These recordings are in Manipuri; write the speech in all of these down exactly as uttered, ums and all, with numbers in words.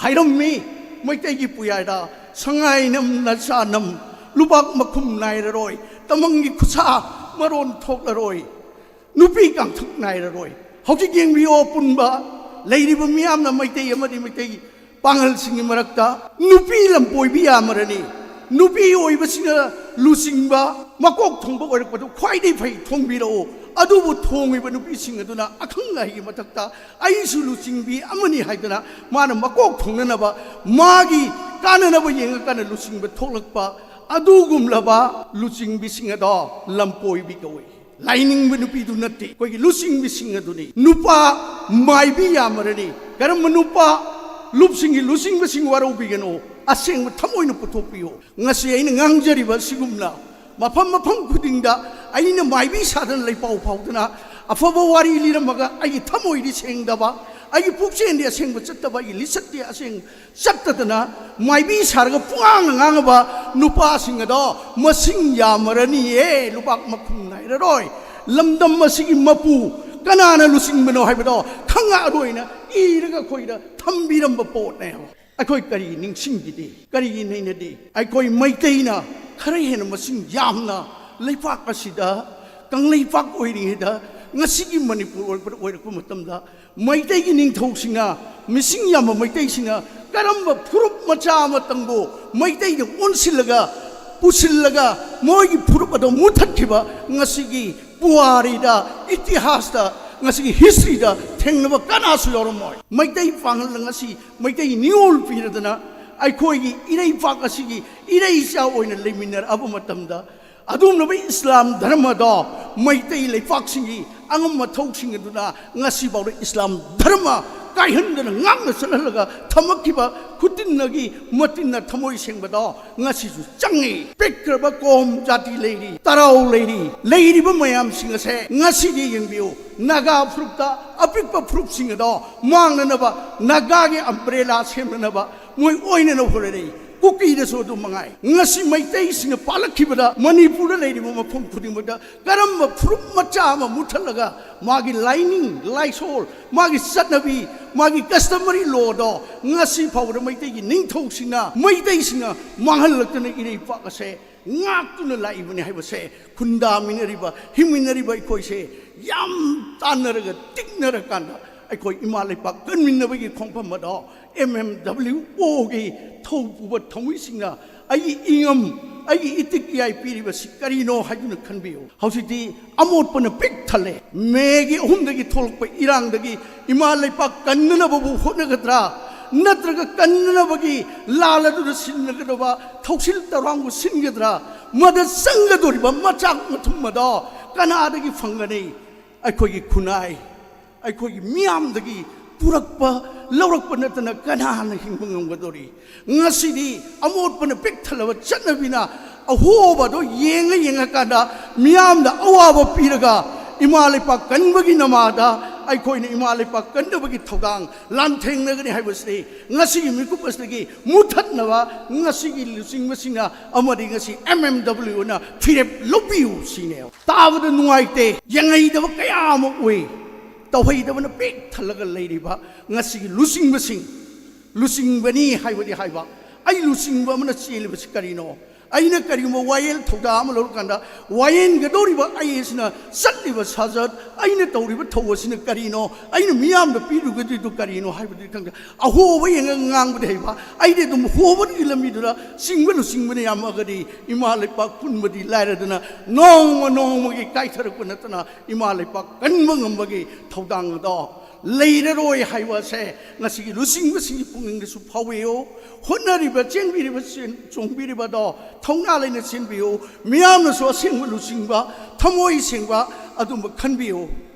ꯍꯥꯏꯔꯝꯃꯤ꯫ ꯃꯩꯇꯩꯒꯤ ꯄꯨꯌꯥꯏꯗ ꯁꯉꯥꯏꯅꯝ ꯅꯆꯥꯅꯝ, ꯂꯨꯕꯥꯛ ꯃꯈꯨꯝ ꯅꯥꯏꯔꯔꯣꯏ, ꯇꯃꯪꯒꯤ ꯈꯨꯠꯁꯥ ꯃꯔꯣꯟ ꯊꯣꯛꯂꯔꯣꯏ, ꯅꯨꯄꯤ ꯀꯥꯡꯊꯛ ꯅꯥꯏꯔꯔꯣꯏ꯫ ꯍꯧꯖꯤꯛ ꯌꯦꯡꯕꯤꯌꯣ, ꯑꯄꯨꯟꯕ ꯂꯩꯔꯤꯕ ꯃꯤꯌꯥꯝꯅ, ꯃꯩꯇꯩ ꯑꯃꯗꯤ ꯃꯩꯇꯩ ꯄꯥꯉꯜꯁꯤꯡꯒꯤ ꯃꯔꯛꯇ ꯅꯨꯄꯤ ꯂꯝꯄꯣꯏꯕꯤ ꯌꯥꯝꯃꯔꯅꯤ꯫ ꯅꯨꯄꯤ ꯑꯣꯏꯕꯁꯤꯅ ꯂꯨꯆꯤꯡꯕ ꯃꯀꯣꯛ ꯊꯣꯡꯕ ꯑꯣꯏꯔꯛꯄꯗꯨ ꯈ꯭ꯋꯥꯏꯗꯒꯤ ꯐꯩ, ꯊꯣꯡꯕꯤꯔꯛꯎ꯫ ꯑꯗꯨꯕꯨ ꯊꯣꯡꯉꯤꯕ ꯅꯨꯄꯤꯁꯤꯡ ꯑꯗꯨꯅ ꯑꯈꯪ ꯑꯍꯩꯒꯤ ꯃꯊꯛꯇ ꯑꯩꯁꯨ ꯂꯨꯆꯤꯡꯕꯤ ꯑꯃꯅꯤ ꯍꯥꯏꯗꯅ ꯃꯥꯅ ꯃꯀꯣꯛ ꯊꯣꯡꯅꯅꯕ, ꯃꯥꯒꯤ ꯀꯥꯟꯅꯅꯕ ꯌꯦꯡꯉꯀꯥꯟꯗ ꯂꯨꯆꯤꯡꯕ ꯊꯣꯛꯂꯛꯄ ꯑꯗꯨꯒꯨꯝꯂꯕ ꯂꯨꯆꯤꯡꯕꯤꯁꯤꯡ ꯑꯗꯣ ꯂꯝꯄꯣꯏꯕꯤ ꯀꯧꯏ꯫ ꯂꯥꯏꯅꯤꯡꯕ ꯅꯨꯄꯤꯗꯨ ꯅꯠꯇꯦ, ꯑꯩꯈꯣꯏꯒꯤ ꯂꯨꯆꯤꯡꯕꯤꯁꯤꯡ ꯑꯗꯨꯅꯤ꯫ ꯅꯨꯄꯥ ꯃꯥꯏꯕꯤ ꯌꯥꯝꯃꯔꯅꯤ꯫ ꯀꯔꯝꯕ ꯅꯨꯄꯥ? ꯂꯨꯞꯁꯤꯡꯒꯤ ꯂꯨꯆꯤꯡꯕꯁꯤꯡ ꯋꯥꯔꯧꯕꯤꯒꯅꯨ, ꯑꯁꯦꯡꯕ ꯊꯃꯣꯏꯅ ꯄꯨꯊꯣꯛꯄꯤꯌꯨ꯫ ꯉꯁꯤ ꯑꯩꯅ ꯉꯥꯡꯖꯔꯤꯕ ꯑꯁꯤꯒꯨꯝꯅ ꯃꯐꯝ ꯃꯐꯝ ꯈꯨꯗꯤꯡꯗ ꯑꯩꯅ ꯃꯥꯏꯕꯤ ꯁꯥꯗꯅ ꯂꯩꯄꯥꯎ ꯐꯥꯎꯗꯅ ꯑꯐꯕ ꯋꯥꯔꯤ ꯂꯤꯔꯝꯃꯒ ꯑꯩꯒꯤ ꯊꯃꯣꯏꯗꯤ ꯁꯦꯡꯗꯕ, ꯑꯩꯒꯤ ꯄꯨꯛꯆꯦꯜꯗꯤ ꯑꯁꯦꯡꯕ ꯆꯠꯇꯕ, ꯑꯩꯒꯤ ꯂꯤꯆꯠꯇꯤ ꯑꯁꯦꯡ ꯆꯠꯇꯗꯅ ꯃꯥꯏꯕꯤ ꯁꯥꯔꯒ ꯄꯨꯡꯉꯥꯡ ꯉꯥꯡꯉꯕ ꯅꯨꯄꯥꯁꯤꯡ ꯑꯗꯣ ꯃꯁꯤꯡ ꯌꯥꯝꯃꯔꯅꯤꯌꯦ, ꯂꯨꯕꯥꯛ ꯃꯈꯨꯝ ꯅꯥꯏꯔꯔꯣꯏ꯫ ꯂꯝꯗꯝ ꯑꯁꯤꯒꯤ ꯃꯄꯨ ꯀꯅꯥꯅ ꯂꯨꯆꯤꯡꯕꯅꯣ ꯍꯥꯏꯕꯗꯣ ꯈꯪꯉꯛꯑꯔꯣꯏꯅ ꯏꯔꯒ ꯑꯩꯈꯣꯏꯗ ꯊꯝꯕꯤꯔꯝꯕ ꯄꯣꯠꯅꯦꯕ꯫ ꯑꯩꯈꯣꯏ ꯀꯔꯤ ꯅꯤꯡꯁꯤꯡꯈꯤꯗꯦ, ꯀꯔꯤꯒꯤ ꯅꯩꯅꯗꯦ? ꯑꯩꯈꯣꯏ ꯃꯩꯇꯩꯅ ꯈꯔ ꯍꯦꯟꯅ ꯃꯁꯤꯡ ꯌꯥꯝꯅ ꯂꯩꯄꯥꯛ ꯑꯁꯤꯗ ꯀꯪꯂꯩꯄꯥꯛ ꯑꯣꯏꯔꯤꯉꯩꯗ ꯉꯁꯤꯒꯤ ꯃꯅꯤꯄꯨꯔ ꯑꯣꯏꯔꯛꯄ, ꯑꯣꯏꯔꯛꯄ ꯃꯇꯝꯗ ꯃꯩꯇꯩꯒꯤ ꯅꯤꯡꯊꯧꯁꯤꯡꯅ, ꯃꯤꯁꯤꯡ ꯌꯥꯝꯕ ꯃꯩꯇꯩꯁꯤꯡꯅ ꯀꯔꯝꯕ ꯐꯨꯔꯨꯞ ꯃꯆꯥ ꯑꯃꯇꯪꯕꯨ ꯃꯩꯇꯩꯗ ꯑꯣꯟꯁꯤꯜꯂꯒ, ꯄꯨꯁꯤꯜꯂꯒ, ꯃꯣꯏꯒꯤ ꯐꯨꯔꯨꯞ ꯑꯗꯨ ꯃꯨꯊꯠꯈꯤꯕ ꯉꯁꯤꯒꯤ ꯄꯨꯋꯥꯔꯤꯗ, ꯏꯇꯤꯍꯥꯁꯇ, ꯉꯁꯤꯒꯤ ꯍꯤꯁꯇ꯭ꯔꯤꯗ ꯊꯦꯡꯅꯕ ꯀꯅꯥꯁꯨ ꯌꯥꯎꯔꯝꯃꯣꯏ꯫ ꯃꯩꯇꯩ ꯄꯥꯡꯒꯜꯅ ꯉꯁꯤ ꯃꯩꯇꯩ ꯅꯤꯉꯣꯜ ꯄꯤꯔꯗꯅ ꯑꯩꯈꯣꯏꯒꯤ ꯏꯔꯩꯄꯥꯛ ꯑꯁꯤꯒꯤ ꯏꯔꯩꯆꯥ ꯑꯣꯏꯅ ꯂꯩꯃꯤꯟꯅꯔꯛꯑꯕ ꯃꯇꯝꯗ, ꯑꯗꯨꯒꯨꯝꯂꯕ ꯏꯁꯂꯥꯝ ꯙꯔꯃꯗꯣ ꯃꯩꯇꯩ ꯂꯩꯄꯥꯛꯁꯤꯡꯒꯤ ꯑꯉꯝ ꯑꯊꯧꯁꯤꯡ ꯑꯗꯨꯅ ꯉꯁꯤꯐꯥꯎꯗ ꯏꯁꯂꯥꯝ ꯙꯔꯃ ꯀꯥꯏꯍꯟꯗꯅ ꯉꯥꯛꯅ ꯆꯠꯍꯜꯂꯒ ꯊꯝꯃꯛꯈꯤꯕ ꯈꯨꯇꯤꯟꯅꯒꯤ ꯃꯇꯤꯟꯅ ꯊꯃꯣꯏ ꯁꯦꯡꯕꯗꯣ ꯉꯁꯤꯁꯨ ꯆꯪꯉꯤ꯫ ꯄꯤꯛꯈ꯭ꯔꯕ ꯀꯣꯝ ꯖꯥꯇꯤ ꯂꯩꯔꯤ, ꯇꯔꯥꯎ ꯂꯩꯔꯤ, ꯂꯩꯔꯤꯕ ꯃꯌꯥꯝꯁꯤꯡ ꯑꯁꯦ ꯉꯁꯤꯗꯤ ꯌꯦꯡꯕꯤꯌꯨ꯫ ꯅꯥꯒꯥ ꯐꯨꯔꯨꯞꯇ ꯑꯄꯤꯛꯄ ꯐꯨꯔꯨꯞꯁꯤꯡ ꯑꯗꯣ ꯃꯥꯡꯅꯅꯕ, ꯅꯥꯒꯥꯒꯤ ꯑꯝꯕ꯭ꯔꯦꯂꯥ ꯁꯦꯝꯅꯅꯕ ꯃꯣꯏ ꯑꯣꯏꯅꯅ ꯍꯣꯠꯅꯔꯤ꯫ ꯀꯨꯀꯤꯗꯁꯨ ꯑꯗꯨ ꯃꯉꯥꯏ꯫ ꯉꯁꯤ ꯃꯩꯇꯩꯁꯤꯡꯅ ꯄꯥꯜꯂꯛꯈꯤꯕꯗ ꯃꯅꯤꯄꯨꯔꯗ ꯂꯩꯔꯤꯕ ꯃꯐꯝ ꯈꯨꯗꯤꯡꯃꯛꯇ ꯀꯔꯝꯕ ꯐꯨꯔꯨꯞ ꯃꯆꯥ ꯑꯃ ꯃꯨꯊꯠꯂꯒ ꯃꯥꯒꯤ ꯂꯥꯏꯅꯤꯡ ꯂꯥꯏꯁꯣꯜ, ꯃꯥꯒꯤ ꯆꯠꯅꯕꯤ, ꯃꯥꯒꯤ customary lawꯗꯣ ꯉꯁꯤ ꯐꯥꯎꯕꯗ ꯃꯩꯇꯩꯒꯤ ꯅꯤꯡꯊꯧꯁꯤꯡꯅ, ꯃꯩꯇꯩꯁꯤꯡꯅ ꯃꯥꯡꯍꯜꯂꯛꯇꯅ ꯏꯔꯩꯄꯥꯛ ꯑꯁꯦ ꯉꯥꯛꯇꯨꯅ ꯂꯥꯛꯏꯕꯅꯤ ꯍꯥꯏꯕꯁꯦ ꯈꯨꯟꯗꯥꯃꯤꯟꯅꯔꯤꯕ, ꯍꯤꯡꯃꯤꯟꯅꯔꯤꯕ ꯑꯩꯈꯣꯏꯁꯦ ꯌꯥꯝ ꯇꯥꯟꯅꯔꯒ ꯇꯤꯛꯅꯔꯀꯥꯟꯗ ꯑꯩꯈꯣꯏ ꯏꯃꯥ ꯂꯩꯄꯥꯛ ꯀꯟꯃꯤꯟꯅꯕꯒꯤ ꯈꯣꯡꯐꯝ ꯑꯗꯣ M M W Oꯒꯤ ꯊꯧꯄꯨꯕ ꯊꯧꯃꯤꯁꯤꯡꯅ ꯑꯩꯒꯤ ꯏꯉꯝ, ꯑꯩꯒꯤ ꯏꯇꯤꯛ ꯏꯌꯥꯏ ꯄꯤꯔꯤꯕꯁꯤ ꯀꯔꯤꯅꯣ ꯍꯥꯏꯗꯨꯅ ꯈꯟꯕꯤꯌꯨ꯫ ꯍꯧꯖꯤꯛꯇꯤ ꯑꯃꯣꯠꯄꯅ ꯄꯤꯛ ꯊꯜꯂꯦ꯫ ꯃꯦꯒꯤ ꯑꯍꯨꯝꯗꯒꯤ ꯊꯣꯛꯂꯛꯄ ꯏꯔꯥꯡꯗꯒꯤ ꯏꯃꯥ ꯂꯩꯄꯥꯛ ꯀꯟꯅꯅꯕꯕꯨ ꯍꯣꯠꯅꯒꯗ꯭ꯔꯥ? ꯅꯠꯇ꯭ꯔꯒ ꯀꯟꯅꯅꯕꯒꯤ ꯂꯥꯜ ꯑꯗꯨꯗ ꯁꯤꯟꯅꯒꯗꯕ ꯊꯧꯁꯤꯜ ꯇꯧꯔꯥꯡꯕꯨ ꯁꯤꯟꯒꯗ꯭ꯔꯥ? ꯃꯗ ꯆꯪꯒꯗꯧꯔꯤꯕ ꯃꯆꯥꯛ ꯃꯊꯨꯝ ꯑꯗꯣ ꯀꯅꯥꯗꯒꯤ ꯐꯪꯒꯅꯤ? ꯑꯩꯈꯣꯏꯒꯤ ꯈꯨꯟꯅꯥꯏ, ꯑꯩꯈꯣꯏꯒꯤ ꯃꯤꯌꯥꯝꯗꯒꯤ ꯄꯨꯔꯛꯄ, ꯂꯧꯔꯛꯄ ꯅꯠꯇꯅ ꯀꯅꯥꯅ ꯍꯤꯡꯕ ꯉꯝꯒꯗꯧꯔꯤ? ꯉꯁꯤꯗꯤ ꯑꯃꯣꯠꯄꯅ ꯄꯤꯛ ꯊꯜꯂꯕ ꯆꯠꯅꯕꯤꯅ ꯑꯍꯣꯕꯗꯣ ꯌꯦꯡꯉ ꯌꯦꯡꯉꯀꯥꯟꯗ ꯃꯤꯌꯥꯝꯗ ꯑꯋꯥꯕ ꯄꯤꯔꯒ ꯏꯃꯥ ꯂꯩꯄꯥꯛ ꯀꯟꯕꯒꯤ ꯅꯃꯥꯗ ꯑꯩꯈꯣꯏꯅ ꯏꯃꯥ ꯂꯩꯄꯥꯛ ꯀꯟꯅꯕꯒꯤ ꯊꯧꯗꯥꯡ ꯂꯥꯟꯊꯦꯡꯅꯒꯅꯤ ꯍꯥꯏꯕꯁꯤꯗꯤ ꯉꯁꯤꯒꯤ ꯃꯤꯀꯨꯞ ꯑꯁꯤꯗꯒꯤ ꯃꯨꯊꯠꯅꯕ ꯉꯁꯤꯒꯤ ꯂꯨꯆꯤꯡꯕꯁꯤꯡꯅ ꯑꯃꯗꯤ ꯉꯁꯤ M M W Oꯅ ꯐꯤꯔꯦꯞ ꯂꯧꯕꯤꯌꯨ ꯁꯤꯅꯦꯕ꯫ ꯇꯥꯕꯗ ꯅꯨꯡꯉꯥꯏꯇꯦ, ꯌꯦꯡꯍꯩꯗꯕ ꯀꯌꯥ ꯑꯃ ꯎꯏ꯫ ꯇꯧꯍꯩꯗꯕꯅ ꯄꯤꯛ ꯊꯜꯂꯒ ꯂꯩꯔꯤꯕ ꯉꯁꯤꯒꯤ ꯂꯨꯆꯤꯡꯕꯁꯤꯡ, ꯂꯨꯆꯤꯡꯕꯅꯤ ꯍꯥꯏꯕꯗꯤ ꯍꯥꯏꯕ, ꯑꯩ ꯂꯨꯆꯤꯡꯕ ꯑꯃꯅ ꯆꯦꯜꯂꯤꯕꯁꯤ ꯀꯔꯤꯅꯣ? ꯑꯩꯅ ꯀꯔꯤꯒꯨꯝꯕ ꯋꯥꯌꯦꯜ ꯊꯧꯗꯥꯡ ꯑꯃ ꯂꯧꯔꯀꯥꯟꯗ ꯋꯥꯌꯦꯟꯒꯗꯧꯔꯤꯕ ꯑꯩ ꯑꯁꯤꯅ ꯆꯠꯂꯤꯕ ꯁꯥꯖꯠ, ꯑꯩꯅ ꯇꯧꯔꯤꯕ ꯊꯧ ꯑꯁꯤꯅ ꯀꯔꯤꯅꯣ? ꯑꯩꯅ ꯃꯤꯌꯥꯝꯗ ꯄꯤꯔꯨꯒꯗꯣꯏꯗꯨ ꯀꯔꯤꯅꯣ ꯍꯥꯏꯕꯗꯨꯗꯤ ꯈꯪꯗꯦ꯫ ꯑꯍꯣꯕ ꯌꯦꯡꯉꯒ ꯉꯥꯡꯕꯗꯤ ꯍꯩꯕ, ꯑꯩꯗꯤ ꯑꯗꯨꯝ ꯍꯣꯕꯒꯤ ꯂꯝꯕꯤꯗꯨꯗ ꯆꯤꯡꯕ ꯂꯨꯆꯤꯡꯕꯅ ꯌꯥꯝꯃꯒꯗꯤ ꯏꯃꯥ ꯂꯩꯄꯥꯛ ꯄꯨꯟꯕꯗꯤ ꯂꯥꯏꯔꯗꯅ ꯅꯣꯡꯃ ꯅꯣꯡꯃꯒꯤ ꯀꯥꯏꯊꯔꯛꯄ ꯅꯠꯇꯅ ꯏꯃꯥ ꯂꯩꯄꯥꯛ ꯀꯟꯕ ꯉꯝꯕꯒꯤ ꯊꯧꯗꯥꯡ ꯑꯗꯣ ꯂꯩꯔꯔꯣꯏ ꯍꯥꯏꯕ ꯑꯁꯦ ꯉꯁꯤꯒꯤ ꯂꯨꯆꯤꯡꯕꯁꯤꯡꯒꯤ ꯄꯨꯛꯅꯤꯡꯗꯁꯨ ꯐꯥꯎꯕꯤꯌꯨ꯫ ꯍꯣꯠꯅꯔꯤꯕ, ꯆꯦꯟꯕꯤꯔꯤꯕ, ꯆꯦꯟ-, ꯆꯣꯡꯕꯤꯔꯤꯕꯗꯣ ꯊꯧꯅꯥ ꯂꯩꯅ ꯆꯦꯟꯕꯤꯌꯨ꯫ ꯃꯤꯌꯥꯝꯅꯁꯨ ꯑꯁꯦꯡꯕ ꯂꯨꯆꯤꯡꯕ, ꯊꯃꯣꯏ ꯁꯦꯡꯕ ꯑꯗꯨꯝꯕ ꯈꯟꯕꯤꯌꯨ꯫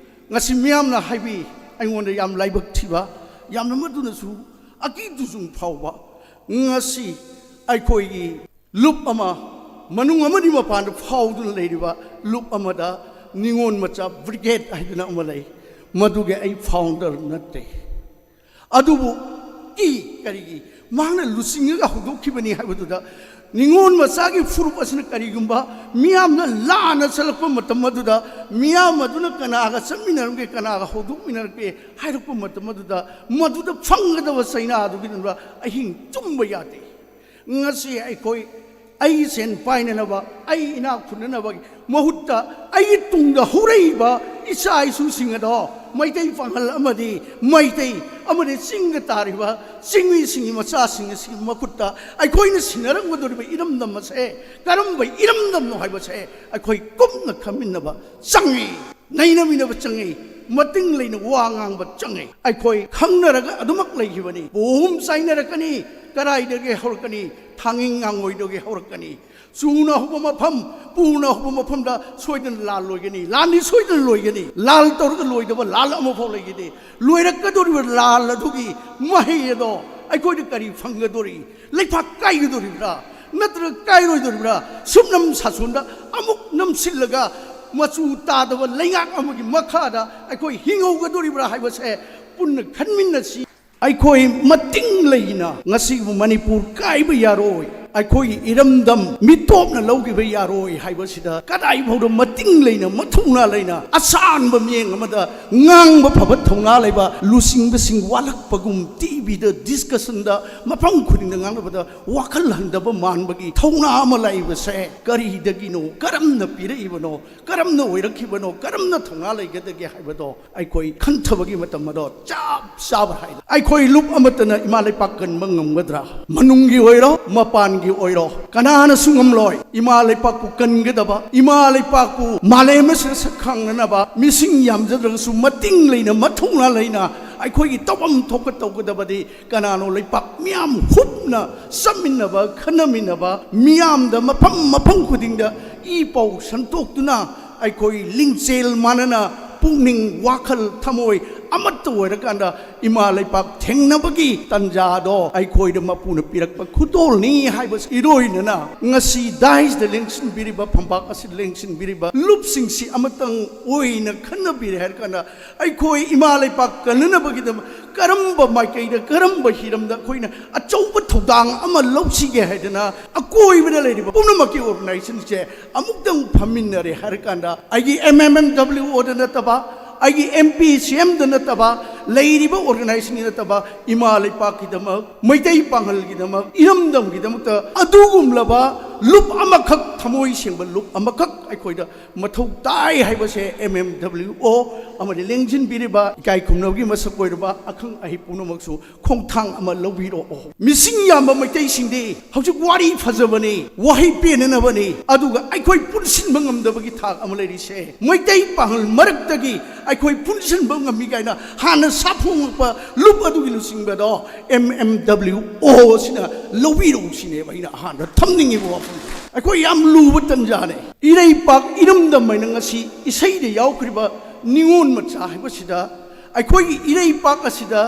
ꯉꯁꯤ ꯃꯤꯌꯥꯝꯅ ꯍꯥꯏꯕꯤ, ꯑꯩꯉꯣꯟꯗ ꯌꯥꯝ ꯂꯥꯏꯕꯛ ꯊꯤꯕ, ꯌꯥꯝꯅ ꯃꯗꯨꯅꯁꯨ ꯑꯀꯤ ꯇꯨꯖꯨꯡ ꯐꯥꯎꯕ, ꯉꯁꯤ ꯑꯩꯈꯣꯏꯒꯤ ꯂꯨꯞ ꯑꯃ, ꯃꯅꯨꯡ ꯑꯃꯗꯤ ꯃꯄꯥꯟꯗ ꯐꯥꯎꯗꯨꯅ ꯂꯩꯔꯤꯕ ꯂꯨꯞ ꯑꯃꯗ ꯅꯤꯉꯣꯜ ꯃꯆꯥ ꯕ꯭ꯔꯤꯒꯦꯗ ꯍꯥꯏꯗꯅ ꯑꯃ ꯂꯩ꯫ ꯃꯗꯨꯒꯤ ꯑꯩ ꯐꯥꯎꯟꯗꯔ ꯅꯠꯇꯦ꯫ ꯑꯗꯨꯕꯨ ꯀꯔꯤꯒꯤ ꯃꯍꯥꯛꯅ ꯂꯨꯆꯤꯡꯉꯒ ꯍꯧꯗꯣꯛꯈꯤꯕꯅꯤ ꯍꯥꯏꯕꯗꯨꯗ, ꯅꯤꯉꯣꯜ ꯃꯆꯥꯒꯤ ꯐꯨꯔꯨꯞ ꯑꯁꯤꯅ ꯀꯔꯤꯒꯨꯝꯕ ꯃꯤꯌꯥꯝꯅ ꯂꯥꯟꯅ ꯆꯠꯂꯛꯄ ꯃꯇꯝ ꯑꯗꯨꯗ, ꯃꯤꯌꯥꯝ ꯑꯗꯨꯅ ꯀꯅꯥꯒ ꯆꯠꯃꯤꯟꯅꯔꯝꯒꯦ, ꯀꯅꯥꯒ ꯍꯧꯗꯣꯛꯃꯤꯟꯅꯔꯛꯀꯦ ꯍꯥꯏꯔꯛꯄ ꯃꯇꯝ ꯑꯗꯨꯗ, ꯃꯗꯨꯗ ꯐꯪꯒꯗꯕ ꯆꯩꯅꯥ ꯑꯗꯨꯒꯤꯗꯃꯛ ꯑꯍꯤꯡ ꯇꯨꯝꯕ ꯌꯥꯗꯦ꯫ ꯉꯁꯤ ꯑꯩꯈꯣꯏ ꯑꯩ ꯁꯦꯟ ꯄꯥꯏꯅꯅꯕ, ꯑꯩ ꯏꯅꯥꯛ ꯈꯨꯟꯅꯅꯕꯒꯤ ꯃꯍꯨꯠꯇ, ꯑꯩꯒꯤ ꯇꯨꯡꯗ ꯍꯧꯔꯛꯏꯕ ꯏꯆꯥ ꯏꯁꯨꯁꯤꯡ ꯑꯗꯣ ꯃꯩꯇꯩ ꯄꯥꯉꯜ ꯑꯃꯗꯤ ꯃꯩꯇꯩ ꯑꯃꯗꯤ ꯆꯤꯡꯗ ꯇꯥꯔꯤꯕ ꯆꯤꯡꯃꯤꯁꯤꯡꯒꯤ ꯃꯆꯥꯁꯤꯡ ꯑꯁꯤꯒꯤ ꯃꯈꯨꯠꯇ ꯑꯩꯈꯣꯏꯅ ꯁꯤꯟꯅꯔꯝꯒꯗꯧꯔꯤꯕ ꯏꯔꯝꯗꯝ ꯑꯁꯦ ꯀꯔꯝꯕ ꯏꯔꯝꯗꯝꯅꯣ ꯍꯥꯏꯕꯁꯦ ꯑꯩꯈꯣꯏ ꯀꯨꯞꯅ ꯈꯪꯃꯤꯟꯅꯕ ꯆꯪꯉꯤ꯫ ꯅꯩꯅꯃꯤꯟꯅꯕ ꯆꯪꯉꯤ꯫ ꯃꯇꯤꯡ ꯂꯩꯅ ꯋꯥ ꯉꯥꯡꯕ ꯆꯪꯉꯤ꯫ ꯑꯩꯈꯣꯏ ꯈꯪꯅꯔꯒ ꯑꯗꯨꯃꯛ ꯂꯩꯈꯤꯕꯅꯤ꯫ ꯄꯣꯝ ꯆꯥꯏꯅꯔꯛꯀꯅꯤ꯫ ꯀꯗꯥꯏꯗꯒꯤ ꯍꯧꯔꯛꯀꯅꯤ? ꯊꯥꯡꯉꯤꯡ ꯉꯥꯡꯉꯣꯏꯗꯒꯤ ꯍꯧꯔꯛꯀꯅꯤ꯫ ꯆꯨꯅ ꯍꯧꯕ ꯃꯐꯝ, ꯄꯨꯅ ꯍꯧꯕ ꯃꯐꯝꯗ ꯁꯣꯏꯗꯅ ꯂꯥꯜ ꯂꯣꯏꯒꯅꯤ꯫ ꯂꯥꯟꯗꯤ ꯁꯣꯏꯗꯅ ꯂꯣꯏꯒꯅꯤ꯫ ꯂꯥꯜ ꯇꯧꯔꯒ ꯂꯣꯏꯗꯕ ꯂꯥꯜ ꯑꯃꯐꯥꯎ ꯂꯩꯈꯤꯗꯦ꯫ ꯂꯣꯏꯔꯛꯀꯗꯧꯔꯤꯕ ꯂꯥꯜ ꯑꯗꯨꯒꯤ ꯃꯍꯩ ꯑꯗꯣ ꯑꯩꯈꯣꯏꯗ ꯀꯔꯤ ꯐꯪꯒꯗꯧꯔꯤ? ꯂꯩꯄꯥꯛ ꯀꯥꯏꯒꯗꯧꯔꯤꯕ꯭ꯔꯥ? ꯅꯠꯇ꯭ꯔꯒ ꯀꯥꯏꯔꯣꯏꯗꯧꯔꯤꯕ꯭ꯔꯥ? ꯁꯨꯞꯅꯝ ꯁꯥꯁꯣꯟꯗ ꯑꯃꯨꯛ ꯅꯝꯁꯤꯜꯂꯒ ꯃꯆꯨ ꯇꯥꯗꯕ ꯂꯩꯉꯥꯛ ꯑꯃꯒꯤ ꯃꯈꯥꯗ ꯑꯩꯈꯣꯏ ꯍꯤꯡꯍꯧꯒꯗꯧꯔꯤꯕ꯭ꯔꯥ ꯍꯥꯏꯕꯁꯦ ꯄꯨꯟꯅ ꯈꯟꯃꯤꯟꯅꯁꯤ꯫ ꯑꯩꯈꯣꯏ ꯃꯇꯤꯡ ꯂꯩꯅ ꯉꯁꯤꯕꯨ ꯃꯅꯤꯄꯨꯔ ꯀꯥꯏꯕ ꯌꯥꯔꯣꯏ꯫ ꯑꯩꯈꯣꯏꯒꯤ ꯏꯔꯝꯗꯝ ꯃꯤꯇꯣꯞꯅ ꯂꯧꯈꯤꯕ ꯌꯥꯔꯣꯏ ꯍꯥꯏꯕꯁꯤꯗ ꯀꯗꯥꯏꯐꯥꯎꯗ ꯃꯇꯤꯡ ꯂꯩꯅ, ꯃꯊꯧꯅꯥ ꯂꯩꯅ, ꯑꯁꯥꯟꯕ ꯃꯤꯠꯌꯦꯡ ꯑꯃꯗ ꯉꯥꯡꯕ ꯐꯕ ꯊꯧꯅꯥ ꯂꯩꯕ ꯂꯨꯆꯤꯡꯕꯁꯤꯡ ꯋꯥꯂꯛꯄꯒꯨꯝ ꯇꯤꯚꯤꯗ, ꯗꯤꯁꯀꯁꯟꯗ, ꯃꯐꯝ ꯈꯨꯗꯤꯡꯗ ꯉꯥꯡꯅꯕꯗ ꯋꯥꯈꯜ ꯍꯟꯊꯕ ꯃꯥꯟꯕꯒꯤ ꯊꯧꯅꯥ ꯑꯃ ꯂꯩꯕꯁꯦ ꯀꯔꯤꯗꯒꯤꯅꯣ? ꯀꯔꯝꯅ ꯄꯤꯔꯛꯏꯕꯅꯣ? ꯀꯔꯝꯅ ꯑꯣꯏꯔꯛꯈꯤꯕꯅꯣ? ꯀꯔꯝꯅ ꯊꯧꯅꯥ ꯂꯩꯒꯗꯒꯦ ꯍꯥꯏꯕꯗꯣ ꯑꯩꯈꯣꯏ ꯈꯟꯊꯕꯒꯤ ꯃꯇꯝ ꯑꯗꯣ ꯆꯞ ꯆꯥꯕ ꯍꯥꯏꯅ, ꯑꯩꯈꯣꯏ ꯂꯨꯞ ꯑꯃꯠꯇꯅ ꯏꯃꯥ ꯂꯩꯄꯥꯛ ꯀꯟꯕ ꯉꯝꯒꯗ꯭ꯔꯥ? ꯃꯅꯨꯡꯒꯤ ꯑꯣꯏꯔꯣ, ꯃꯄꯥꯟꯒꯤ ꯑꯣꯏꯔꯣ, ꯀꯅꯥꯅꯁꯨ ꯉꯝꯂꯣꯏ꯫ ꯏꯃꯥ ꯂꯩꯄꯥꯛꯄꯨ ꯀꯟꯒꯗꯕ, ꯏꯃꯥ ꯂꯩꯄꯥꯛꯄꯨ ꯃꯥꯂꯦꯝ ꯑꯁꯤꯗ ꯁꯛ ꯈꯪꯅꯅꯕ ꯃꯤꯁꯤꯡ ꯌꯥꯝꯖꯗ꯭ꯔꯒꯁꯨ ꯃꯇꯤꯡ ꯂꯩꯅ, ꯃꯊꯧꯅꯥ ꯂꯩꯅ ꯑꯩꯈꯣꯏꯒꯤ ꯇꯧꯐꯝ ꯊꯣꯛꯄ ꯇꯧꯒꯗꯕꯗꯤ ꯀꯅꯥꯅꯣ? ꯂꯩꯄꯥꯛ ꯃꯤꯌꯥꯝ ꯍꯨꯞꯅ ꯆꯠꯃꯤꯟꯅꯕ, ꯈꯟꯅꯃꯤꯟꯅꯕ, ꯃꯤꯌꯥꯝꯗ ꯃꯐꯝ ꯃꯐꯝ ꯈꯨꯗꯤꯡꯗ ꯏ ꯄꯥꯎ ꯁꯟꯗꯣꯛꯇꯨꯅ ꯑꯩꯈꯣꯏ ꯂꯤꯡꯖꯦꯜ ꯃꯥꯟꯅꯅ, ꯄꯨꯛꯅꯤꯡ, ꯋꯥꯈꯜ, ꯊꯃꯣꯏ ꯑꯃꯠꯇ ꯑꯣꯏꯔꯀꯥꯟꯗ ꯏꯃꯥ ꯂꯩꯄꯥꯛ ꯊꯦꯡꯅꯕꯒꯤ ꯇꯥꯟꯖꯥꯗꯣ ꯑꯩꯈꯣꯏꯗ ꯃꯄꯨꯅ ꯄꯤꯔꯛꯄ ꯈꯨꯗꯣꯜꯅꯤ ꯍꯥꯏꯕꯁꯤ ꯏꯔꯣꯏꯅꯅ ꯉꯁꯤ ꯗꯥꯏꯁꯇ ꯂꯦꯡꯁꯤꯟꯕꯤꯔꯤꯕ, ꯐꯝꯄꯥꯛ ꯑꯁꯤꯗ ꯂꯦꯡꯁꯤꯟꯕꯤꯔꯤꯕ ꯂꯨꯞꯁꯤꯡꯁꯤ ꯑꯃꯇꯪ ꯑꯣꯏꯅ ꯈꯟꯅꯕꯤꯔꯦ ꯍꯥꯏꯔꯀꯥꯟꯗ, ꯑꯩꯈꯣꯏ ꯏꯃꯥ ꯂꯩꯄꯥꯛ ꯀꯟꯅꯅꯕꯒꯤꯗꯃꯛ ꯀꯔꯝꯕ ꯃꯥꯏꯀꯩꯗ, ꯀꯔꯝꯕ ꯍꯤꯔꯝꯗ ꯑꯩꯈꯣꯏꯅ ꯑꯆꯧꯕ ꯊꯧꯗꯥꯡ ꯑꯃ ꯂꯧꯁꯤꯒꯦ ꯍꯥꯏꯗꯅ ꯑꯀꯣꯏꯕꯗ ꯂꯩꯔꯤꯕ ꯄꯨꯝꯅꯃꯛꯀꯤ organizationꯁꯦ ꯑꯃꯨꯛꯇꯪ ꯐꯝꯃꯤꯟꯅꯔꯦ ꯍꯥꯏꯔꯀꯥꯟꯗ, ꯑꯩꯒꯤ M M M W Oꯗ ꯅꯠꯇꯕ, ꯑꯩꯒꯤ M P C Mꯗ ꯅꯠꯇꯕ, ꯂꯩꯔꯤꯕ organizationꯒꯤ ꯅꯠꯇꯕ, ꯏꯃꯥ ꯂꯩꯄꯥꯛꯀꯤꯗꯃꯛ, ꯃꯩꯇꯩ ꯄꯥꯉꯜꯒꯤꯗꯃꯛ, ꯏꯔꯝꯗꯝꯒꯤꯗꯃꯛꯇ ꯑꯗꯨꯒꯨꯝꯂꯕ ꯂꯨꯞ ꯑꯃꯈꯛ, ꯊꯃꯣꯏ ꯁꯦꯡꯕ ꯂꯨꯞ ꯑꯃꯈꯛ ꯑꯩꯈꯣꯏꯗ ꯃꯊꯧ ꯇꯥꯏ ꯍꯥꯏꯕꯁꯦ M M W O ꯑꯃꯗꯤ ꯂꯦꯡꯁꯤꯟꯕꯤꯔꯤꯕ ꯏꯀꯥꯏ ꯈꯨꯝꯅꯕꯒꯤ ꯃꯁꯛ ꯑꯣꯏꯔꯕ ꯑꯈꯪ ꯑꯍꯩ ꯄꯨꯝꯅꯃꯛꯁꯨ ꯈꯣꯡꯊꯥꯡ ꯑꯃ ꯂꯧꯕꯤꯔꯛꯑꯣ꯫ ꯃꯤꯁꯤꯡ ꯌꯥꯝꯕ ꯃꯩꯇꯩꯁꯤꯡꯗꯤ ꯍꯧꯖꯤꯛ ꯋꯥꯔꯤ ꯐꯖꯕꯅꯤ, ꯋꯥꯍꯩ ꯄꯦꯟꯅꯅꯕꯅꯤ, ꯑꯗꯨꯒ ꯑꯩꯈꯣꯏ ꯄꯨꯟꯁꯤꯟꯕ ꯉꯝꯗꯕꯒꯤ ꯊꯥꯛ ꯑꯃ ꯂꯩꯔꯤꯁꯦ꯫ ꯃꯩꯇꯩ ꯄꯥꯉꯜ ꯃꯔꯛꯇꯒꯤ ꯑꯩꯈꯣꯏ ꯄꯨꯟꯁꯤꯟꯕ ꯉꯝꯃꯤ ꯀꯥꯏꯅ ꯍꯥꯟꯅ ꯁꯥꯐꯣꯡꯉꯛꯄ ꯂꯨꯞ ꯑꯗꯨꯒꯤ ꯂꯨꯆꯤꯡꯕꯗꯣ M M W O ꯑꯁꯤꯅ ꯂꯧꯕꯤꯔꯛꯎ ꯁꯤꯅꯦꯕ ꯑꯩꯅ ꯑꯍꯥꯟꯕ ꯊꯝꯅꯤꯡꯉꯤꯕ ꯋꯥꯐꯝ꯫ ꯑꯩꯈꯣꯏ ꯌꯥꯝ ꯂꯨꯕ ꯇꯟꯖꯥꯅꯦ꯫ ꯏꯔꯩꯄꯥꯛ ꯏꯔꯝꯗꯝ ꯍꯥꯏꯅ ꯉꯁꯤ ꯏꯁꯩꯗ ꯌꯥꯎꯈ꯭ꯔꯤꯕ ꯅꯤꯉꯣꯜ ꯃꯆꯥ ꯍꯥꯏꯕꯁꯤꯗ, ꯑꯩꯈꯣꯏꯒꯤ ꯏꯔꯩꯄꯥꯛ ꯑꯁꯤꯗ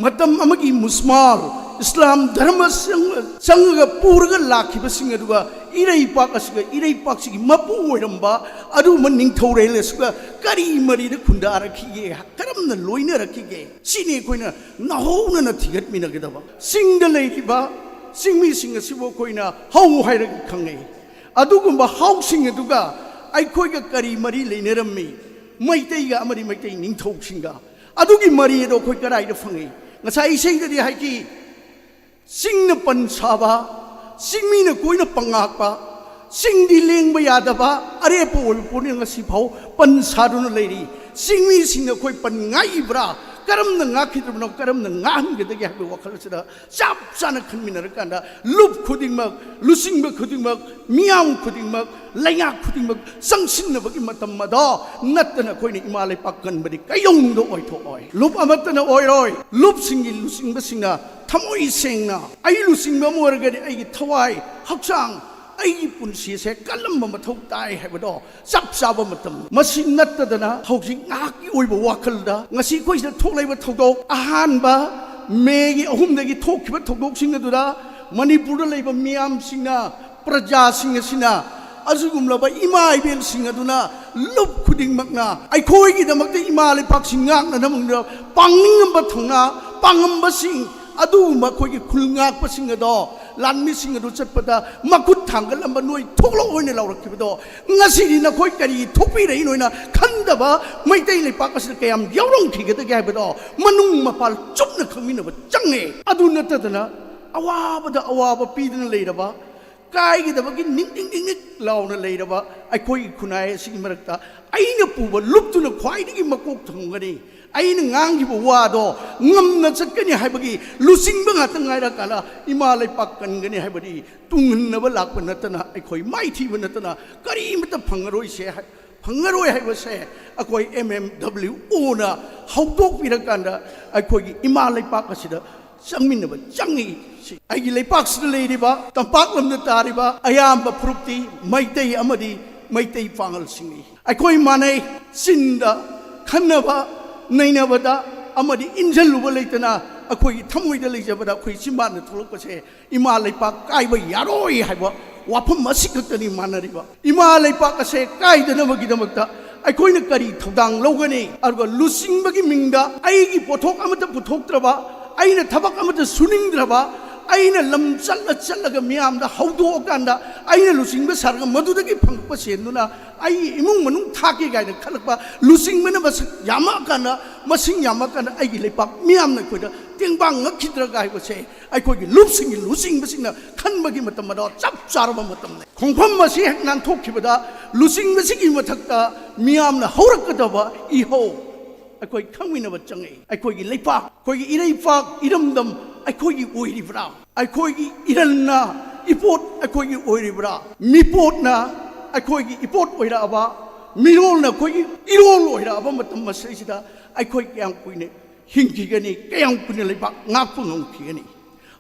ꯃꯇꯝ ꯑꯃꯒꯤ ꯃꯨꯁꯃꯥꯜ ꯏꯁꯂꯥꯝ ꯙꯔꯃ ꯆꯪ-, ꯆꯪꯉꯒ ꯄꯨꯔꯒ ꯂꯥꯛꯈꯤꯕꯁꯤꯡ ꯑꯗꯨꯒ ꯏꯔꯩꯄꯥꯛ ꯑꯁꯤꯒ ꯏꯔꯩꯄꯥꯛꯁꯤꯒꯤ ꯃꯄꯨ ꯑꯣꯏꯔꯝꯕ ꯑꯗꯨꯒꯨꯝꯕ ꯅꯤꯡꯊꯧꯔꯦꯜ ꯑꯁꯤꯒ ꯀꯔꯤ ꯃꯔꯤꯗ ꯈꯨꯟꯗꯥꯔꯛꯈꯤꯒꯦ, ꯀꯔꯝꯅ ꯂꯣꯏꯅꯔꯛꯈꯤꯒꯦ? ꯁꯤꯅꯤ ꯑꯩꯈꯣꯏꯅ ꯅꯧꯍꯧꯅꯅ ꯊꯤꯒꯠꯃꯤꯟꯅꯒꯗꯕ꯫ ꯆꯤꯡꯗ ꯂꯩꯔꯤꯕ ꯆꯤꯡꯃꯤꯁꯤꯡ ꯑꯁꯤꯕꯨ ꯑꯩꯈꯣꯏꯅ ꯍꯧ ꯍꯥꯏꯔꯒ ꯈꯪꯅꯩ꯫ ꯑꯗꯨꯒꯨꯝꯕ ꯍꯧꯁꯤꯡ ꯑꯗꯨꯒ ꯑꯩꯈꯣꯏꯒ ꯀꯔꯤ ꯃꯔꯤ ꯂꯩꯅꯔꯝꯃꯤ? ꯃꯩꯇꯩꯒ ꯑꯃꯗꯤ ꯃꯩꯇꯩ ꯅꯤꯡꯊꯧꯁꯤꯡꯒ꯫ ꯑꯗꯨꯒꯤ ꯃꯔꯤ ꯑꯗꯣ ꯑꯩꯈꯣꯏ ꯀꯗꯥꯏꯗ ꯐꯪꯉꯤ? ꯉꯁꯥꯏ ꯏꯁꯩꯗꯗꯤ ꯍꯥꯏꯈꯤ, ꯆꯤꯡꯅ ꯄꯟ ꯁꯥꯕ, ꯆꯤꯡꯃꯤꯅ ꯀꯣꯏꯅ ꯄꯪꯉꯥꯛꯄ, ꯆꯤꯡꯗꯤ ꯂꯦꯡꯕ ꯌꯥꯗꯕ ꯑꯔꯦꯞꯄ ꯑꯣꯏꯕ ꯄꯣꯠꯅꯤ, ꯉꯁꯤ ꯐꯥꯎ ꯄꯟ ꯁꯥꯗꯨꯅ ꯂꯩꯔꯤ꯫ ꯆꯤꯡꯃꯤꯁꯤꯡꯅ ꯑꯩꯈꯣꯏ ꯄꯟ ꯉꯥꯛꯏꯕ꯭ꯔꯥ? ꯀꯔꯝꯅ ꯉꯥꯛꯈꯤꯗ꯭ꯔꯕꯅꯣ? ꯀꯔꯝꯅ ꯉꯥꯛꯍꯟꯒꯗꯒꯦ ꯍꯥꯏꯕꯒꯤ ꯋꯥꯈꯜ ꯑꯁꯤꯗ ꯆꯞ ꯆꯥꯅ ꯈꯟꯃꯤꯟꯅꯔꯀꯥꯟꯗ ꯂꯨꯞ ꯈꯨꯗꯤꯡꯃꯛ, ꯂꯨꯆꯤꯡꯕ ꯈꯨꯗꯤꯡꯃꯛ, ꯃꯤꯌꯥꯝ ꯈꯨꯗꯤꯡꯃꯛ, ꯂꯩꯉꯥꯛ ꯈꯨꯗꯤꯡꯃꯛ ꯆꯪꯁꯤꯟꯅꯕꯒꯤ ꯃꯇꯝ ꯑꯗꯣ ꯅꯠꯇꯅ ꯑꯩꯈꯣꯏꯅ ꯏꯃꯥ ꯂꯩꯄꯥꯛ ꯀꯟꯕꯗꯤ ꯀꯩꯗꯧꯅꯨꯡꯗ ꯑꯣꯏꯊꯣꯛꯑꯣꯏ꯫ ꯂꯨꯞ ꯑꯃꯠꯇꯅ ꯑꯣꯏꯔꯣꯏ꯫ ꯂꯨꯞꯁꯤꯡꯒꯤ ꯂꯨꯆꯤꯡꯕꯁꯤꯡꯅ ꯊꯃꯣꯏ ꯁꯦꯡꯅ, ꯑꯩ ꯂꯨꯆꯤꯡꯕ ꯑꯃ ꯑꯣꯏꯔꯒꯗꯤ ꯑꯩꯒꯤ ꯊꯋꯥꯏ, ꯍꯛꯆꯥꯡ, ꯑꯩꯒꯤ ꯄꯨꯟꯁꯤ ꯑꯁꯦ ꯀꯜꯂꯝꯕ ꯃꯊꯧ ꯇꯥꯏ ꯍꯥꯏꯕꯗꯣ ꯆꯞ ꯆꯥꯕ ꯃꯇꯝ꯫ ꯃꯁꯤ ꯅꯠꯇꯗꯅ ꯍꯧꯖꯤꯛ ꯉꯥꯏꯍꯥꯛꯀꯤ ꯑꯣꯏꯕ ꯋꯥꯈꯜꯗ ꯉꯁꯤ ꯑꯩꯈꯣꯏꯁꯤꯗ ꯊꯣꯛꯂꯛꯏꯕ ꯊꯧꯗꯣꯛ, ꯑꯍꯥꯟꯕ ꯃꯦꯒꯤ ꯑꯍꯨꯝꯗꯒꯤ ꯊꯣꯛꯈꯤꯕ ꯊꯧꯗꯣꯛꯁꯤꯡ ꯑꯗꯨꯗ ꯃꯅꯤꯄꯨꯔꯗ ꯂꯩꯕ ꯃꯤꯌꯥꯝꯁꯤꯡꯅ, ꯄ꯭ꯔꯖꯥꯁꯤꯡ ꯑꯁꯤꯅ, ꯑꯁꯤꯒꯨꯝꯂꯕ ꯏꯃꯥ ꯏꯕꯦꯜꯁꯤꯡ ꯑꯗꯨꯅ, ꯂꯨꯞ ꯈꯨꯗꯤꯡꯃꯛꯅ ꯑꯩꯈꯣꯏꯒꯤꯗꯃꯛꯇ ꯏꯃꯥ ꯂꯩꯄꯥꯛꯁꯤꯡ ꯉꯥꯛꯅꯅꯕ ꯄꯥꯡꯅꯤꯡꯉꯝꯕ ꯊꯧꯅꯥ ꯄꯥꯡꯉꯝꯕꯁꯤꯡ, ꯑꯗꯨꯒꯨꯝꯕ ꯑꯩꯈꯣꯏꯒꯤ ꯈꯨꯜ ꯉꯥꯛꯄꯁꯤꯡ ꯑꯗꯣ, ꯂꯥꯟꯃꯤꯁꯤꯡ ꯑꯗꯨ ꯆꯠꯄꯗ ꯃꯈꯨꯠ ꯊꯥꯡꯒꯠꯂꯝꯕ ꯅꯣꯏ ꯊꯣꯛꯂꯛꯑꯣ ꯍꯥꯏꯅ ꯂꯥꯎꯔꯛꯈꯤꯕꯗꯣ, ꯉꯁꯤꯗꯤ ꯅꯈꯣꯏ ꯀꯔꯤ ꯊꯣꯛꯄꯤꯔꯛꯏꯅꯣ ꯍꯥꯏꯅ ꯈꯟꯗꯕ ꯃꯩꯇꯩ ꯂꯩꯄꯥꯛ ꯑꯁꯤꯗ ꯀꯌꯥꯝ ꯌꯥꯎꯔꯝꯈꯤꯒꯗꯒꯦ ꯍꯥꯏꯕꯗꯣ ꯃꯅꯨꯡ ꯃꯄꯥꯟ ꯆꯨꯞꯅ ꯈꯪꯃꯤꯟꯅꯕ ꯆꯪꯉꯦ꯫ ꯑꯗꯨ ꯅꯠꯇꯗꯅ ꯑꯋꯥꯕꯗ ꯑꯋꯥꯕ ꯄꯤꯗꯨꯅ ꯂꯩꯔꯕ, ꯀꯥꯏꯒꯗꯕꯒꯤ ꯅꯤꯛ ꯅꯤꯛ ꯅꯤꯛ ꯅꯤꯛ ꯂꯥꯎꯅ ꯂꯩꯔꯕ ꯑꯩꯈꯣꯏꯒꯤ ꯈꯨꯟꯅꯥꯏ ꯑꯁꯤꯒꯤ ꯃꯔꯛꯇ ꯑꯩꯅ ꯄꯨꯕ ꯂꯨꯞꯇꯨꯅ ꯈ꯭ꯋꯥꯏꯗꯒꯤ ꯃꯀꯣꯛ ꯊꯣꯡꯒꯅꯤ꯫ ꯑꯩꯅ ꯉꯥꯡꯈꯤꯕ ꯋꯥꯗꯣ ꯉꯝꯅ ꯆꯠꯀꯅꯤ ꯍꯥꯏꯕꯒꯤ ꯂꯨꯆꯤꯡꯕ ꯉꯥꯛꯇ ꯉꯥꯏꯔꯀꯥꯟꯗ ꯏꯃꯥ ꯂꯩꯄꯥꯛ ꯀꯟꯒꯅꯤ ꯍꯥꯏꯕꯗꯤ ꯇꯨꯡꯍꯟꯅꯕ ꯂꯥꯛꯄ ꯅꯠꯇꯅ, ꯑꯩꯈꯣꯏ ꯃꯥꯏꯊꯤꯕ ꯅꯠꯇꯅ ꯀꯔꯤꯃꯇ ꯐꯪꯉꯔꯣꯏꯁꯦ ꯍꯥꯏ-, ꯐꯪꯉꯔꯣꯏ ꯍꯥꯏꯕꯁꯦ ꯑꯩꯈꯣꯏ ꯑꯦꯝ ꯑꯦꯝ ꯗꯕ꯭ꯂꯤꯎ ꯑꯣꯅ ꯍꯧꯗꯣꯛꯄꯤꯔꯀꯥꯟꯗ ꯑꯩꯈꯣꯏꯒꯤ ꯏꯃꯥ ꯂꯩꯄꯥꯛ ꯑꯁꯤꯗ ꯆꯪꯃꯤꯟꯅꯕ ꯆꯪꯉꯤ꯫ ꯁꯤ ꯑꯩꯒꯤ ꯂꯩꯄꯥꯛꯁꯤꯗ ꯂꯩꯔꯤꯕ ꯇꯝꯄꯥꯛ ꯂꯝꯗ ꯇꯥꯔꯤꯕ ꯑꯌꯥꯝꯕ ꯐꯨꯔꯨꯞꯇꯤ ꯃꯩꯇꯩ ꯑꯃꯗꯤ ꯃꯩꯇꯩ ꯄꯥꯉꯜꯁꯤꯡꯅꯤ꯫ ꯑꯩꯈꯣꯏ ꯃꯥꯟꯅꯩ꯫ ꯆꯤꯟꯗ ꯈꯟꯅꯕ ꯅꯩꯅꯕꯗ ꯑꯃꯗꯤ ꯏꯟꯖꯜꯂꯨꯕ ꯂꯩꯇꯅ ꯑꯩꯈꯣꯏꯒꯤ ꯊꯃꯣꯏꯗ ꯂꯩꯖꯕꯗ ꯑꯩꯈꯣꯏ ꯆꯤꯟꯕꯥꯟꯗ ꯊꯣꯛꯂꯛꯄꯁꯦ ꯏꯃꯥ ꯂꯩꯄꯥꯛ ꯀꯥꯏꯕ ꯌꯥꯔꯣꯏ ꯍꯥꯏꯕ ꯋꯥꯐꯝ ꯑꯁꯤꯈꯛꯇꯅꯤ ꯃꯥꯟꯅꯔꯤꯕ꯫ ꯏꯃꯥ ꯂꯩꯄꯥꯛ ꯑꯁꯦ ꯀꯥꯏꯗꯅꯕꯒꯤꯗꯃꯛꯇ ꯑꯩꯈꯣꯏꯅ ꯀꯔꯤ ꯊꯧꯗꯥꯡ ꯂꯧꯒꯅꯤ? ꯑꯗꯨꯒ ꯂꯨꯆꯤꯡꯕꯒꯤ ꯃꯤꯡꯗ ꯑꯩꯒꯤ ꯄꯣꯠꯊꯣꯛ ꯑꯃꯠꯇ ꯄꯨꯊꯣꯛꯇ꯭ꯔꯕ, ꯑꯩꯅ ꯊꯕꯛ ꯑꯃꯠꯇ ꯁꯨꯅꯤꯡꯗ꯭ꯔꯕ, ꯑꯩꯅ ꯂꯝ ꯆꯠꯂ ꯆꯠꯂꯒ ꯃꯤꯌꯥꯝꯗ ꯍꯧꯗꯣꯛꯑꯀꯥꯟꯗ ꯑꯩꯅ ꯂꯨꯆꯤꯡꯕ ꯁꯥꯔꯒ ꯃꯗꯨꯗꯒꯤ ꯐꯪꯉꯛꯄ ꯁꯦꯟꯗꯨꯅ ꯑꯩꯒꯤ ꯏꯃꯨꯡ ꯃꯅꯨꯡ ꯊꯥꯛꯀꯦ ꯀꯥꯏꯅ ꯈꯜꯂꯛꯄ ꯂꯨꯆꯤꯡꯕꯅ ꯃꯁꯤꯡ ꯌꯥꯝꯃꯛꯑꯀꯥꯟꯗ, ꯃꯁꯤꯡ ꯌꯥꯝꯃꯛꯑꯀꯥꯟꯗ ꯑꯩꯒꯤ ꯂꯩꯄꯥꯛ ꯃꯤꯌꯥꯝꯅ ꯑꯩꯈꯣꯏꯗ ꯇꯦꯡꯕꯥꯡ ꯉꯛꯈꯤꯗ꯭ꯔꯒ ꯍꯥꯏꯕꯁꯦ ꯑꯩꯈꯣꯏꯒꯤ ꯂꯨꯞꯁꯤꯡꯒꯤ ꯂꯨꯆꯤꯡꯕꯁꯤꯡꯅ ꯈꯟꯕꯒꯤ ꯃꯇꯝ ꯑꯗꯣ ꯆꯞ ꯆꯥꯔꯕ ꯃꯇꯝꯅꯤ꯫ ꯈꯣꯡꯐꯝ ꯑꯁꯤ ꯍꯦꯛ ꯅꯥꯟꯊꯣꯛꯈꯤꯕꯗ ꯂꯨꯆꯤꯡꯕꯁꯤꯒꯤ ꯃꯊꯛꯇ ꯃꯤꯌꯥꯝꯅ ꯍꯧꯔꯛꯀꯗꯕ ꯏꯍꯧ ꯑꯩꯈꯣꯏ ꯈꯪꯃꯤꯟꯅꯕ ꯆꯪꯉꯛꯏ꯫ ꯑꯩꯈꯣꯏꯒꯤ ꯂꯩꯄꯥꯛ, ꯑꯩꯈꯣꯏꯒꯤ ꯏꯔꯩꯄꯥꯛ ꯏꯔꯝꯗꯝ ꯑꯩꯈꯣꯏꯒꯤ ꯑꯣꯏꯔꯤꯕ꯭ꯔꯥ? ꯑꯩꯈꯣꯏꯒꯤ ꯏꯔꯟꯅ ꯏꯄꯣꯠ ꯑꯩꯈꯣꯏꯒꯤ ꯑꯣꯏꯔꯤꯕ꯭ꯔꯥ? ꯃꯤꯄꯣꯠꯅ ꯑꯩꯈꯣꯏꯒꯤ ꯏꯄꯣꯠ ꯑꯣꯏꯔꯛꯑꯕ, ꯃꯤꯔꯣꯜꯅ ꯑꯩꯈꯣꯏꯒꯤ ꯏꯔꯣꯜ ꯑꯣꯏꯔꯛꯑꯕ ꯃꯇꯝ ꯑꯁꯤꯗꯩꯁꯤꯗ ꯑꯩꯈꯣꯏ ꯀꯌꯥꯝ ꯀꯨꯏꯅ ꯍꯤꯡꯈꯤꯒꯅꯤ? ꯀꯌꯥꯝ ꯀꯨꯏꯅ ꯂꯩꯕꯥꯛ ꯉꯥꯛꯄ ꯉꯝꯈꯤꯒꯅꯤ?